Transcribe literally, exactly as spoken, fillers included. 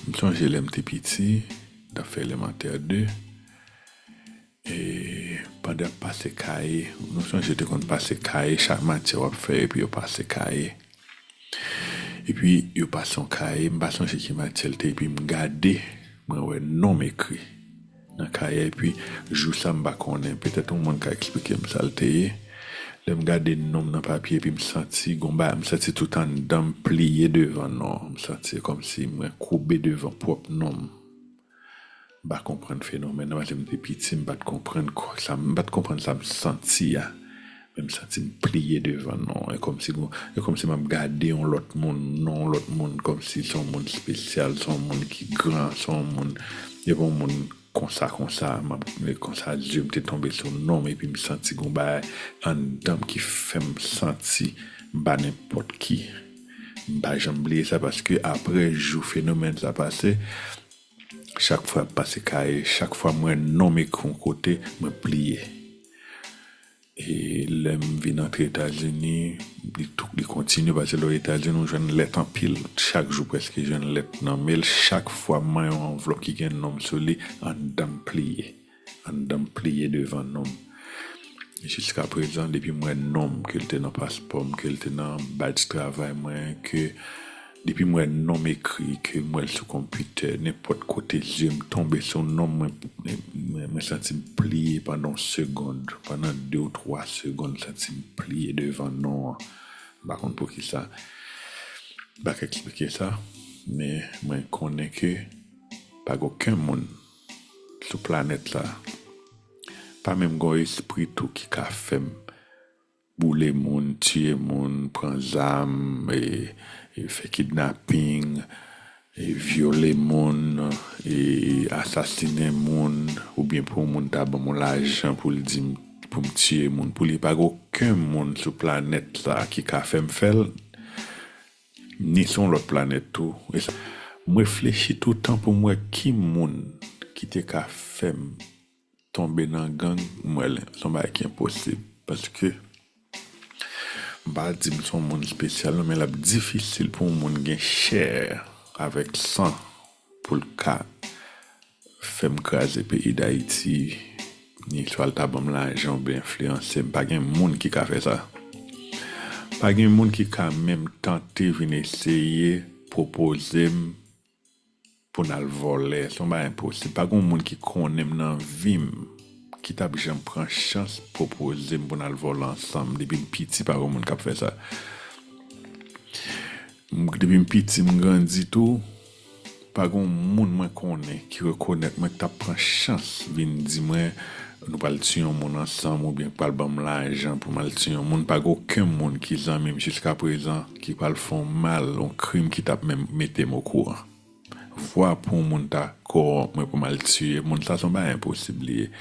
M sonje lè m te piti, m t ap fè elemantè de. E pandan ap pase kaye, nou sonje te konn pase kaye, chak matyè w ap fè, epi yo pase kaye. Epi yo pase yon kaye, m pa sonje ki matyè l te, epi m gade, mwen wè non m ekri nan kaye, epi jou sa m pa konnen, petèt yon moun ka eksplike m sa l te ye. Lè m gade non m nan papye, epi m santi, gon bagay, m santi tout anndan m pliye devan non an. M santi kòmsi mwen koube devan pwòp non m. M pa konprann fenomèn nan, paske m te piti, m pa t konprann sa, m pa t konprann sa m santi a. Men m santi m pliye devan non an. E kòmsi, e kòmsi m ap gade yon lòt moun, non yon lòt moun, kòmsi se yon moun espesyal, se yon moun ki gran, se yon moun, e pa yon moun konsa, konsa, m ap, konsa, zye m te tonbe sou non m, epi m santi gon bagay anndan m ki fè m santi m pa nenpòt ki. M pa janm bliye sa, paske apre jou fenomèn sa pase, chak fwa ap pase kaye, chak fwa m wè non m ekri yon kote, mwen pliye. E lè m vin antre Etazini, li tou, li kontinye, paske lè w Etazini, ou jwenn lèt anpil. Chak jou prèske jwenn lèt nan mel. Chak fwa m manyen yon anvlòp ki gen non m sou li, anndan m pliye. Anndan m pliye devan non m. Jiska prezan, depi m wè non m, ke l te nan paspò m, ke l te nan badj travay mwen, ke depi m wè non m ekri, ke m wè l sou konpitè, nenpòt kote zye m tonbe sou non m, mwen, mwen, mwen santi m pliye pandan yon segond, pandan de ou twa segond, m santi m pliye devan non an. M pa konn poukisa. M pa ka eksplike sa, men mwen konnen ke pa gen okenn moun sou planèt la, pa menm gen yon espri tou ki ka fè m boule moun, tiye moun, pran zam, e, e fè kidnaping, e vyole moun, e asasinen moun, oubyen pou yon moun ta ban m yon lajan pou l di m, pou m tiye moun. Pou li, pa gen okenn moun sou planèt la ki ka fè m fè l, ni sou yon lòt planèt tou. E sa, m reflechi toutan pou m wè ki moun ki te ka fè m tonbe nan gang, m wè l, se yon bagay ki enposib. Paske, m pa di m se yon moun espesyal, non, men l ap difisil pou yon moun gen chè avèk san pou l ka fè m kraze peyi Dayiti, ni swa l ta ban m lajan oubyen enfliyanse m. Pa gen moun ki ka fè sa. Pa gen moun ki ka menm tante vin eseye pwopoze m pou n al vòlè. Se yon bagay enposib. Pa gen moun ki konnen m nan vi m ki t ap janm pran chans pwopoze m pou n al vòlè ansanm. Depi m piti, pa gen moun k ap fè sa. M, depi m piti, m grandi tou, pa gen moun mwen konnen ki rekonèt mwen k t ap pran chans vin di mwen, nou pral tiye yon moun ansanm oubyen k pral ban m lajan pou m al tiye yon moun. Pa gen okenn moun ki zanmi m jiska prezan ki pral fè yon mal, yon krim ki t ap menm mete m okouran. Vwa pou yon moun ta kòwonp mwen pou m al tiye moun, sa se yon bagay enposib li ye.